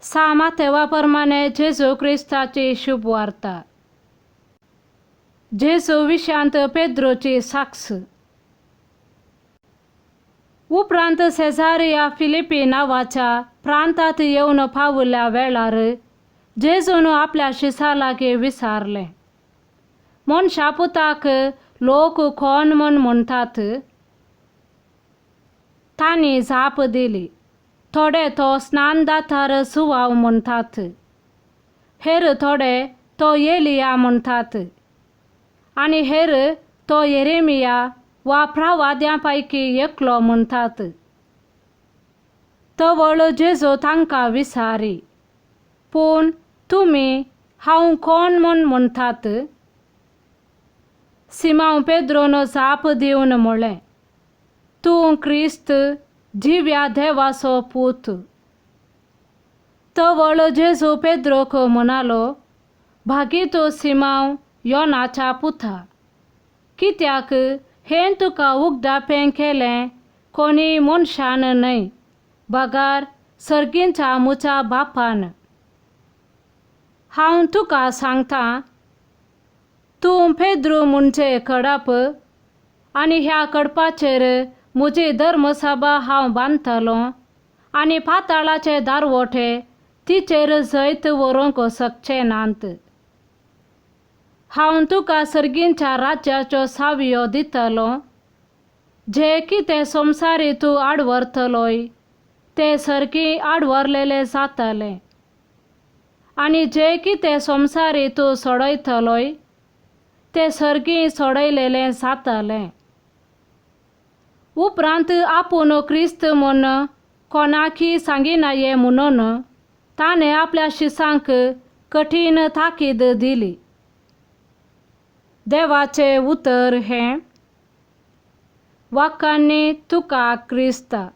सा मातेवा प्रमाणे जेजू क्रिस्ताची शुभवार्ता. जेजू विशांत पेद्रोची साक्ष. उपरांत सेजारिया फिलिपी नांवाच्या प्रांतात येवन पाविल्ल्या वेळार जेजून आपल्या शिसा लागीं विचारलें, मनशा पुताक लोक कोण म्हूण म्हणटात? तांणी जाप दिली, थोडे तो स्नानदातार सुवाव म्हणटात, हेर थोडे तो एलिया म्हणटात आनी हेर तो येरेमिया वा प्रवाद्यां पैकी एकलो म्हणटात. तवळ जेजू तांकां विचारी, पूण तुमी हांव कोण म्हूण म्हणटात? सिमांव पेद्रोन जाप दिवन म्हळें, तूं क्रिस्त, जिव्या देवाचो पूत. तवळ जेजू पेद्रोक म्हणालो, भागी तूं सिमांव योनाच्या पुता, कित्याक हें तुका उगडापें केलें कोणी मनशान न्हय, बगार सर्गींच्या म्हज्या बापान. हांव तुका सांगता, तूं पेद्रू म्हणजे कडप आनी ह्या कडपाचेर म्हजी धर्मसभा हांव बांदतलो आनी पाताळाचे दारवोटे तिचेर जैत व्हरूंक शकचे नात. हांव तुका सर्गींच्या राज्याच्यो सावयो दितलो, जे कितें संवसारी तूं आडवरतलोय ते सर्गी आडवरलेले जातले आनी जे कितें संवसारी तूं सोडयतलोय ते सर्गी सोडयलेले जातले. उपरांत आपूण क्रिस्त म्हूण कोणाकी सांगिनाये म्हणून ताणें आपल्या शिसांक कठीण ताकीद दिली. देवाचें उतर हें. वाक्यांनी तुका क्रिस्ता.